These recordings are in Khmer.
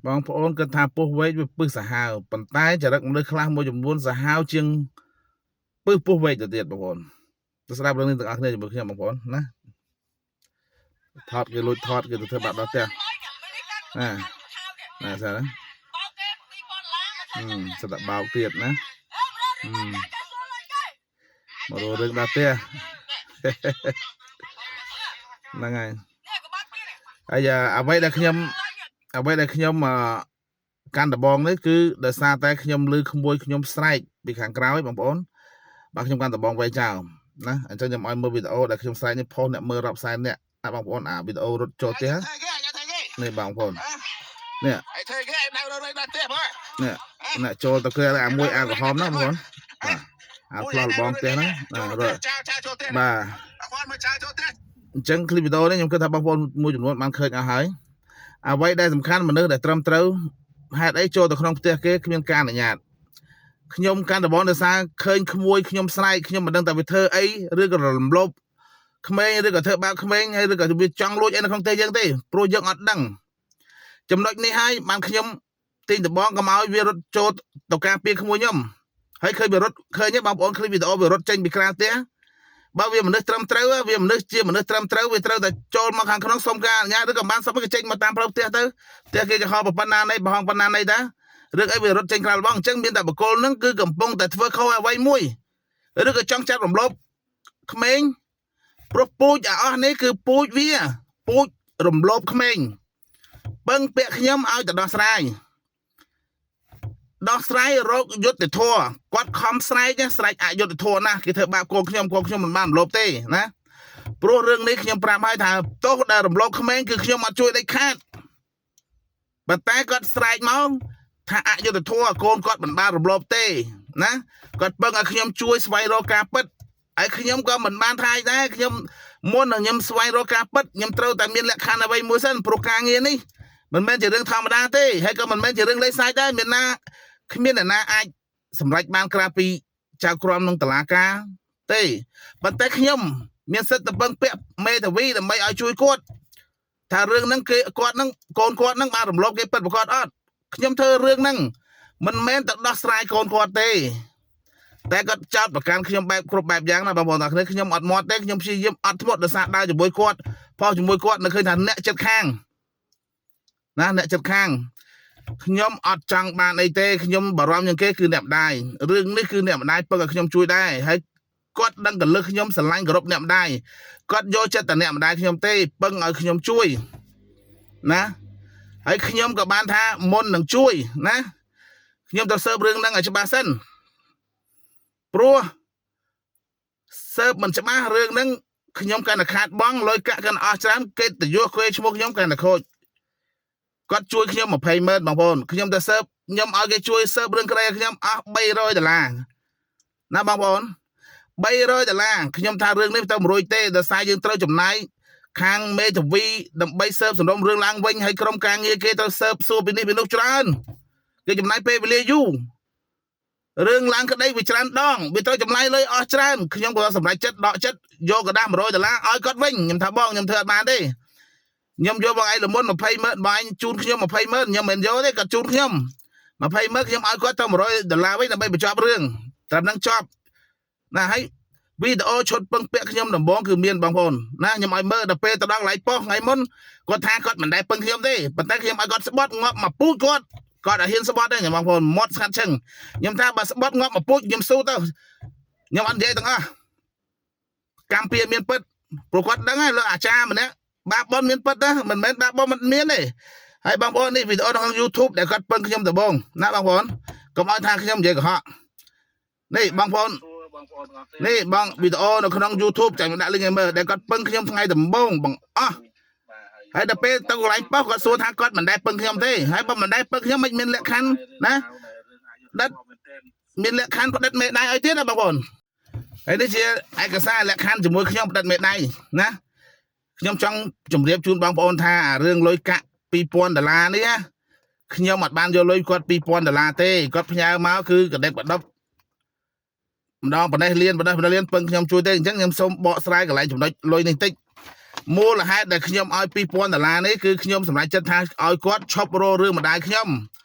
បងប្អូនគិតថាពស់វែកវាពឹសសាហាវប៉ុន្តែចរិតមនុស្សខ្លះមួយចំនួនសាហាវជាងពឹសពស់វែកទៅទៀតបងប្អូនទៅស្ដាប់រឿងនេះទាំងអស់គ្នាជាមួយខ្ញុំបងប្អូនណាថតគេលួចថតគេទៅធ្វើបាបដល់ផ្ទះណាណាស្អាតណាសិតតែបោកទៀតណាមករករឿងដល់ផ្ទះហ្នឹងហើយហើយអ្វីដែលខ្ញុំអ្វីដែលខ្ញុំកាន់ដបងនេះគឺដោយសារតែខ្ញុំលឺក្មួយខ្ញុំស្រែកពីខាងក្រោយបងប្អូនបាទខ្ញុំកាន់ដបងវែកចោលណាអញ្ចឹងខ្ញុំឲ្យមើលវីដេអូដែលខ្ញុំស្រែកនេះផុសអ្នកមើលរាប់សែនអ្នកណាបងប្អូនអាវីដេអូរត់ចូលផ្ទះនេះបងប្អូននេះនេះអ្នកចូលទៅគេអាមួយអាក្រហមណាបងប្អូនបាទអាផ្លោះលបងផ្ទះហ្នឹងបាទរត់បាទអញ្ចឹងคลิปវីដេអូនេះខ្ញុំគិតថាបងប្អូនមួយចំនួនបានឃើញអស់ហើយអ្វីដែលសំខាន់មនុស្សដែលត្រឹមត្រូវហេតុអីចូលទៅក្នុងផ្ទះគេគ្មានការអនុញ្ញាតខ្ញុំកាន់ដបងដោយសារឃើញក្មួយខ្ញុំស្រែកខ្ញុំមិនដឹងថាវាធ្វើអីឬក៏រំលោភក្មេងឬក៏ធ្វើបាបក្មេងហើយឬក៏វាចង់លួចអីនៅក្នុងផ្ទះយើងទេព្រោះយើងអត់ដឹងចំណុចនេះហើយបានខ្ញុំទាញដបងកុំឲ្យវារត់ចូលទៅការពារក្មួយខ្ញុំហើយឃើញវារត់ឃើញទេបងប្អូនឃ្លីបវីដេអូវារត់ចេញពីក្រៅផ្ទះបើវាមនុស្សត្រឹមត្រូវវាមនុស្សជាមនុស្សត្រឹមត្រូវវាត្រូវតែចូលមកខាងក្នុងសុំការអនុញ្ញាតឬក៏បានសុំគេចេញមកតាមផ្លូវផ្ទះទៅផ្ទះគេចំហប៉ុណ្ណានៃប្រហោងប៉ុណ្ណានៃតារឿងអីវារត់ចេញក្រៅលបងអញ្ចឹងមានតែបកគលនឹងគឺកំពុងតែធ្វើខុសអ្វីមួយឬក៏ចង់ចាប់រំលោភក្មេងព្រោះពូជអាអស់នេះគឺពូជវាពូជរំលោភក្មេងពឹងពាក់ខ្ញុំឲ្យទៅដោះស្រាយដោះស្រាយរោគយុត្តិធម៌គាត់ខំស្រែកស្រែកអយុត្តិធម៌ណាស់គេធ្វើបាបកូនខ្ញុំកូនខ្ញុំមិនបានរំលោភទេណាព្រោះរឿងនេះខ្ញុំប្រាប់ហើយថាទោសដែលរំលោភក្មេងគឺខ្ញុំអត់ជួយដាច់ខាតប៉ុន្តែគាត់ស្រែកមកថាអយុត្តិធម៌កូនគាត់មិនបានរំលោភទេណាគាត់ពឹងឲ្យខ្ញុំជួយស្វែងរកការពិតហើយខ្ញុំក៏មិនបានថាដែរខ្ញុំមុននឹងខ្ញុំស្វែងរកការពិតខ្ញុំត្រូវតែមានលក្ខខណ្ឌអ្វីមួយសិនព្រោះការងារនេះមិនមែនជារឿងធម្មតាទេហើយក៏មិនមែនជារឿងលេងសើចដែរមានណាគ្មានអ្នកណាអាចសម្រេចបានក្រៅពីចៅក្រមនឹងតឡាការទេប៉ុន្តែខ្ញុំមានសិទ្ធិទៅពឹងពាក់មេធាវីដើម្បីឲ្យជួយគាត់ថារឿងហ្នឹងគេគាត់ហ្នឹងកូនគាត់ហ្នឹងបានរំលោភគេពិតប្រាកដអត់ខ្ញុំធ្វើរឿងហ្នឹងមិនមែនទៅដោះស្រាយកូនគាត់ទេតែគាត់ចោទប្រកាន់ខ្ញុំបែបគ្រប់បែបយ៉ាងណាបងប្អូនទាំងគ្នាខ្ញុំអត់មាត់ទេខ្ញុំព្យាយាមអត់ធ្មត់ដោយសារដើរជាមួយគាត់ផុសជាមួយគាត់នៅឃើញថាអ្នកចិត្តខាងណាអ្នកចិត្តខាងខ្ញុំអត់ចង់បានអីទេខ្ញុំបារម្ភជាងគេគឺអ្នកម្ដាយរឿងនេះគឺអ្នកម្ដាយពឹងឲ្យខ្ញុំជួយដែរហើយគាត់ដឹងកលឹះខ្ញុំស្រឡាញ់គោរពអ្នកម្ដាយគាត់យកចិត្តតែអ្នកម្ដាយខ្ញុំទេពឹងឲ្យខ្ញុំជួយណាហើយខ្ញុំក៏បានថាមុននឹងជួយណាខ្ញុំទៅស៊ើបរឿងហ្នឹងឲ្យច្បាស់សិនព្រោះស៊ើបមិនច្បាស់រឿងហ្នឹងខ្ញុំកាន់តែខាតបងលុយកាក់កាន់អស់ច្រើនកិត្តិយសគេឈ្មោះខ្ញុំកាន់តែខូចគាត់ជួយខ្ញុំ20ម៉ឺនបងប្អូនខ្ញុំទៅស៊ើបខ្ញុំឲ្យគេជួយស៊ើបរឿងក្តីឲ្យខ្ញុំអស់300ដុល្លារណាបងប្អូន300ដុល្លារខ្ញុំថារឿងនេះទៅមិនរួចទេដោយសារយើងត្រូវចំណាយខាងមេធាវីដើម្បីស៊ើបសំណុំរឿងឡើងវិញហើយក្រុមការងារគេត្រូវស៊ើបសួរពីនេះពីនោះច្រើនគេចំណាយពេលវេលាយូររឿងឡើងក្តីវាច្រើនដងវាត្រូវចំណាយលុយអស់ច្រើនខ្ញុំក៏សម្រេចចិត្តដកចិត្តយកក្រដាស100ដុល្លារឲ្យគាត់វិញខ្ញុំថាបងខ្ញុំធ្វើអត់បានទេខ្ញុំយកបងឯងលមុន20ម៉ឺនបងឯងជូនខ្ញុំ20ម៉ឺនខ្ញុំមិនយកទេគាត់ជូនខ្ញុំ20ម៉ឺនខ្ញុំឲ្យគាត់ទៅ100ដុល្លារវិញដើម្បីបញ្ចប់រឿងត្រឹមហ្នឹងចប់ណាហើយវីដេអូឈុតពឹងពាក់ខ្ញុំដំបងគឺមានបងប្អូនណាខ្ញុំឲ្យមើលដល់ពេលទៅដល់កន្លែងប៉ុស្តិ៍ថ្ងៃមុនគាត់ថាគាត់មិនដែលពឹងខ្ញុំទេប៉ុន្តែខ្ញុំឲ្យគាត់ស្បត់ងាប់មកពូជគាត់គាត់អត់ហ៊ានស្បត់ទេខ្ញុំបងប្អូនមាត់ស្ងាត់ឈឹងខ្ញុំថាបើស្បត់ងាប់មកពូជខ្ញុំស៊ូទៅខ្ញុំអត់និយាយទាំងអស់កម្ពុជាមានពិតព្រោះគាត់ដឹងហើយលើអាចារ្យម្នាក់បាបបនមានពិតណាមិនមែនបាបបនមិនមានទេហើយបងប្អូននេះវីដេអូក្នុង YouTube ដែលគាត់ពឹងខ្ញុំដំបងណាបងប្អូនកុំឲ្យថាខ្ញុំនិយាយកុហកនេះបងប្អូននេះបងវីដេអូនៅក្នុង YouTube ចាំដាក់ link ឲ្យមើលដែលគាត់ពឹងខ្ញុំថ្ងៃដំបូងបងអស់ហើយដល់ពេលទៅកន្លែងប៉ុស្តិ៍គាត់សួរថាគាត់មិនដែលពឹងខ្ញុំទេហើយបើមិនដែលពឹងខ្ញុំមិនមានលក្ខខណ្ឌណាដិតមានលក្ខខណ្ឌផ្ដិតមេដៃឲ្យទៀតណាបងប្អូនហើយនេះជាឯកសារលក្ខខណ្ឌជាមួយខ្ញុំផ្ដិតមេដៃណាខ្ញុំចង់ជម្រាបជូនបងប្អូនថាអារឿងលុយកាក់2000ដុល្លារនេះខ្ញុំអត់បានយកលុយគាត់2000ដុល្លារទេគាត់ផ្ញើមកគឺកដិបកដប់ម្ដងប៉ុណ្ណេះលៀនប៉ុណ្ណេះប៉ុណ្ណេះលៀនពឹងខ្ញុំជួយទេអញ្ចឹងខ្ញុំសូមបកស្រាយកន្លែងចំណុចលុយនេះតិច មូលហេតុដែលខ្ញុំឲ្យ2000ដុល្លារនេះគឺខ្ញុំសម្រេចចិត្តថាឲ្យគាត់ឈប់រករឿងម្ដាយខ្ញុំ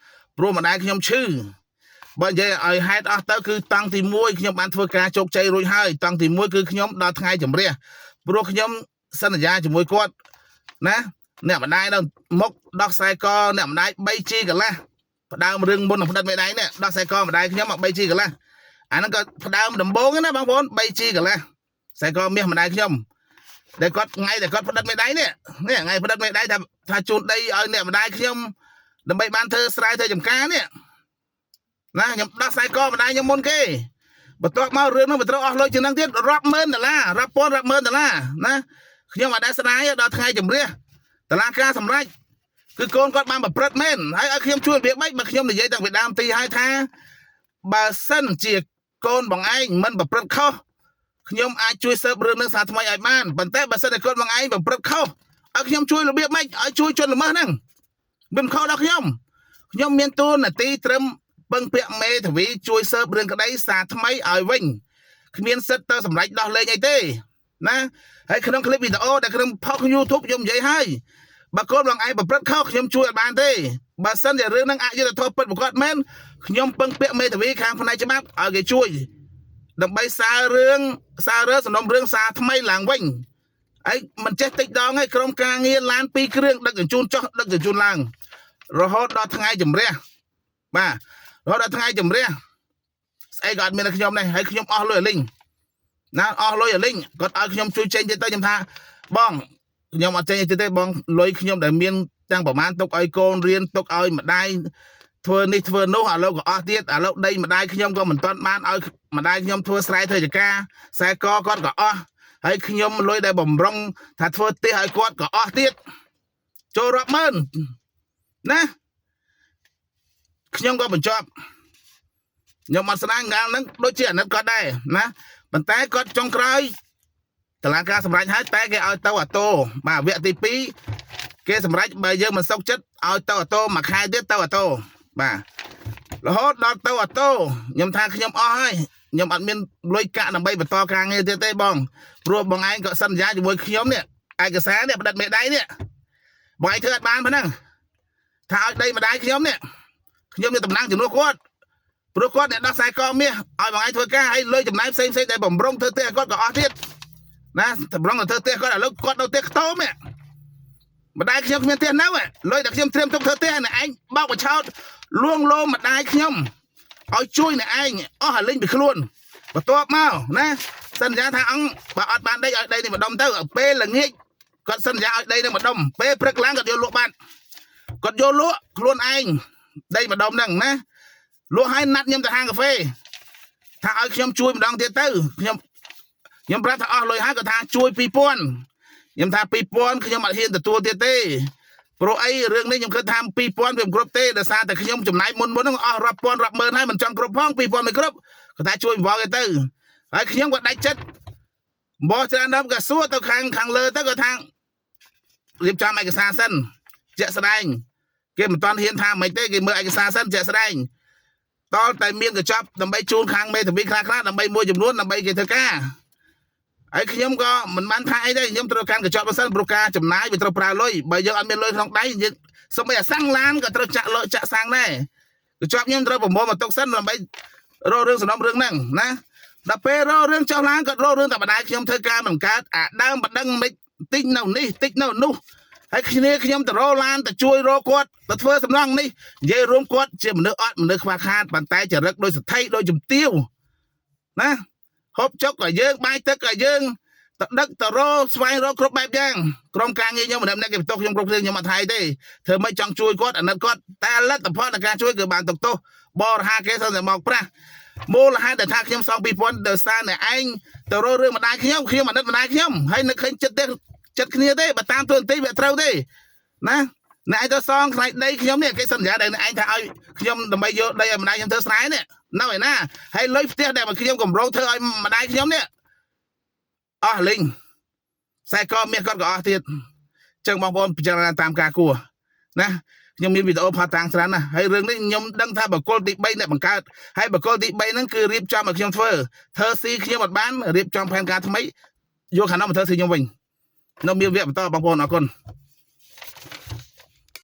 ព្រោះម្ដាយខ្ញុំឈឺបើនិយាយឲ្យហេតុអស់ទៅគឺតង់ទី1ខ្ញុំបានធ្វើការជោគជ័យរួចហើយតង់ទី1គឺខ្ញុំដល់ថ្ងៃជម្រះព្រោះខ្ញុំសន្យាជាមួយគាត់ណាអ្នកម្ដាយនៅមុខដោះខ្សែកអ្នកម្ដាយ 3G កន្លះផ្ដើមរឿងមុននឹងផ្ដិតមេដៃនេះដោះខ្សែកម្ដាយខ្ញុំមក 3G កន្លះអាហ្នឹងក៏ផ្ដើមដំបូងណាបងប្អូន 3G កន្លះខ្សែកមាសម្ដាយខ្ញុំដែលគាត់ថ្ងៃដែលគាត់ផ្ដិតមេដៃនេះនេះថ្ងៃផ្ដិតមេដៃថាជូនដីឲ្យអ្នកម្ដាយខ្ញុំដើម្បីបានធ្វើស្រែធ្វើចំការនេះណាខ្ញុំដោះខ្សែកម្ដាយខ្ញុំមុនគេបន្ទាប់មករឿងនោះវាត្រូវអស់លុយជាងហ្នឹងទៀតរាប់ម៉ឺនដុល្លាររាប់ពាន់រាប់ម៉ឺនដុល្លារណាខ្ញុំអត់ដែលស្ដាយដល់ថ្ងៃជម្រះតឡាការសម្រេចគឺកូនគាត់បានប្រព្រឹត្តមែនហើយឲ្យខ្ញុំជួយរបៀបម៉េចបើខ្ញុំនិយាយតាំងពីដើមទីហើយថាបើសិនជាកូនបងឯងមិនប្រព្រឹត្តខុសខ្ញុំអាចជួយស៊ើបរឿងនឹងសារថ្មីឲ្យបានប៉ុន្តែបើសិនជាកូនបងឯងប្រព្រឹត្តខុសឲ្យខ្ញុំជួយរបៀបម៉េចឲ្យជួយជនល្មើសហ្នឹងមិនខុសដល់ខ្ញុំខ្ញុំមានតួនាទីត្រឹមពឹងពាក់មេធាវីជួយស៊ើបរឿងក្តីសារថ្មីឲ្យវិញគ្មានសិទ្ធទៅសម្រេចដោះលែងអីទេណាហើយក្នុងคลิปវីដេអូដែលខ្ញុំផុសក្នុង YouTube ខ្ញុំនិយាយហើយបើកូនបងឯងប្រព្រឹត្តខុសខ្ញុំជួយអត់បានទេបើសិនជារឿងហ្នឹងអយុត្តិធម៌ពិតប្រាកដមែនខ្ញុំពឹងពាក់មេធាវីខាងផ្នែកច្បាប់ឲ្យគេជួយដើម្បីសាររឿងសាររឿងសំណុំរឿងសារថ្មីឡើងវិញហើយមិនចេះតិចដងឯងក្រុមការងារឡានពីរគ្រឿងដឹកជញ្ជូនចុះដឹកជញ្ជូនឡើងរហូតដល់ថ្ងៃជម្រះបាទរហូតដល់ថ្ងៃជម្រះស្អីក៏អត់មាននៅខ្ញុំដែរហើយខ្ញុំអស់លុយឲ្យលីងណាអស់លុយឲ្យលីងគាត់ឲ្យខ្ញុំជួយចេញទៀតទៅខ្ញុំថាបងខ្ញុំអត់ចេញទៀតទេបងលុយខ្ញុំដែលមានទាំងប្រមាណទុកឲ្យកូនរៀនទុកឲ្យម្ដាយធ្វើនេះធ្វើនោះឥឡូវក៏អស់ទៀតឥឡូវដីម្ដាយខ្ញុំក៏មិនទាន់បានឲ្យម្ដាយខ្ញុំធ្វើស្រែធ្វើចការខ្សែកគាត់ក៏អស់ហើយខ្ញុំលុយដែលបំរុងថាធ្វើផ្ទះឲ្យគាត់ក៏អស់ទៀតចូលរាប់ម៉ឺនណាខ្ញុំក៏បញ្ចប់ខ្ញុំអត់ស្ដាយងាលហ្នឹងដូចជាអាណិតគាត់ដែរណាប៉ុន្តែគាត់ចុងក្រោយតឡាការសម្រេចហើយតែគេឲ្យទៅអាតូបាទវគ្គទី2គេសម្រេចបើយើងមិនសុខចិត្តឲ្យទៅអាតូមួយខែទៀតទៅអាតូបាទរហូតដល់ទៅអាតូខ្ញុំថាខ្ញុំអស់ហើយខ្ញុំអត់មានលុយកាក់ដើម្បីបន្តការងារទៀតទេបងព្រោះបងឯងក៏សន្យាជាមួយខ្ញុំនេះឯកសារនេះផ្ដិតមេដៃនេះបងឯងធ្វើអត់បានប៉ុណ្ណឹងថាឲ្យដីម្ដាយខ្ញុំនេះខ្ញុំមានតំណែងជំនួសគាត់ព្រោះគាត់អ្នកដោះខ្សែកមាសឲ្យបងឯងធ្វើការឲ្យលុយចំណាយផ្សេងផ្សេងដែលបំរុងធ្វើផ្ទះគាត់ក៏អស់ទៀតណាបំរុងទៅធ្វើផ្ទះគាត់ឥឡូវគាត់នៅផ្ទះខ្ទមនេះម្ដាយខ្ញុំគ្មានផ្ទះនៅលុយតែខ្ញុំត្រៀមទុកធ្វើផ្ទះអ្នកឯងបោកបញ្ឆោតលួងលោមម្ដាយខ្ញុំឲ្យជួយអ្នកឯងអស់ឲ្យលេងពីខ្លួនបន្ទាប់មកណាសន្យាថាអង្គបើអត់បានដីឲ្យដីនេះម្ដុំទៅពេលល្ងាចគាត់សន្យាឲ្យដីនេះម្ដុំពេលព្រឹកឡើងគាត់យកលក់បាត់គាត់យកលក់ខ្លួនឯងដីម្ដុំហ្នឹងណាលក់ឲ្យណាត់ខ្ញុំទៅហាងកាហ្វេថាឲ្យខ្ញុំជួយម្ដងទៀតទៅខ្ញុំប្រាប់ថាអស់លុយហើយគាត់ថាជួយ2000ខ្ញុំថា2000ខ្ញុំអត់ហ៊ានទទួលទៀតទេព្រោះអីរឿងនេះខ្ញុំគិតថា2000វាមិនគ្រប់ទេដោយសារតែខ្ញុំចំណាយមុនហ្នឹងអស់រាប់ពាន់រាប់ម៉ឺនហើយមិនចង់គ្រប់ផង2000មិនគ្រប់គាត់ថាជួយអង្វរគេទៅហើយខ្ញុំក៏ដាច់ចិត្តអង្វរច្រើនដល់ក៏សួរទៅខាងលើទៅគាត់ថារៀបចំឯកសារសិនជាក់ស្ដែងគេមិនតាន់ហ៊ានថាមិនទេគេមើលឯកសារសិនជាក់ស្ដែងតលតែមានកញ្ចប់ដើម្បីជូនខាងមេធាវីខ្លះៗដើម្បីមួយចំនួនដើម្បីគេធ្វើការហើយខ្ញុំក៏មិនបានថាអីទេខ្ញុំត្រូវការកញ្ចប់បើសិនព្រោះការចំណាយវាត្រូវប្រើលុយបើយើងអត់មានលុយក្នុងដៃយើងសូម្បីអាសាំងឡានក៏ត្រូវចាក់លុយចាក់សាំងដែរកញ្ចប់ខ្ញុំត្រូវប្រមូលមកទុកសិនដើម្បីរករឿងសំណុំរឿងហ្នឹងណាដល់ពេលរករឿងចុះឡើងក៏រករឿងតែម្ដាយខ្ញុំធ្វើការមិនកើតអាដើមបដិងមិនតិចនៅនេះតិចនៅនោះហើយគ្នាខ្ញុំទៅរកឡានទៅជួយរកគាត់ទៅធ្វើសំណងនេះនិយាយរួមគាត់ជាមនុស្សអត់មនុស្សខ្វះខាតប៉ុន្តែចរិតដោយសថីដោយជំទាវណាហូបចុកក៏យើងបាយទឹកក៏យើងទៅដឹកទៅរកស្វែងរកគ្រប់បែបយ៉ាងក្រុមការងារខ្ញុំម្នាក់ៗគេបន្ទោសខ្ញុំគ្រប់គ្នាខ្ញុំអត់ថៃទេធ្វើម៉េចចង់ជួយគាត់អាណិតគាត់តែលទ្ធផលនៃការជួយគឺបានទុកទោសបរិហាគេសឹងតែមកប្រាស់មូលហេតុដែលថាខ្ញុំសង2000ដោយសារអ្នកឯងទៅរករឿងម្ដាយខ្ញុំខ្ញុំអាណិតម្ដាយខ្ញុំហើយនឹកឃើញចិត្តទេចិត្តគ្នាទេបើតាមទូនទីវាត្រូវទេណាអ្នកឯងទៅសងថ្លៃដីខ្ញុំនេះគេសន្យាដែលអ្នកឯងថាឲ្យខ្ញុំដើម្បីយកដីឲ្យម្ដាយខ្ញុំធ្វើស្រែនេះនៅឯណាហើយលុយផ្ទះដែលមកខ្ញុំកម្រងធ្វើឲ្យម្ដាយខ្ញុំនេះអស់លីងខ្សែកមាសគាត់ក៏អស់ទៀតចឹងបងប្អូនពិចារណាតាមការគួរណាខ្ញុំមានវីដេអូផាតាំងច្រើនណាស់ហើយរឿងនេះខ្ញុំដឹងថាបកគលទី3អ្នកបង្កើតហើយបកគលទី3ហ្នឹងគឺរៀបចំឲ្យខ្ញុំធ្វើស៊ីខ្ញុំអត់បានរៀបចំផែនការថ្មីយកខាងនោះមកធ្វើស៊ីខ្ញុំវិញ នៅមានវគ្គបន្តបងប្អូនអរគុណ។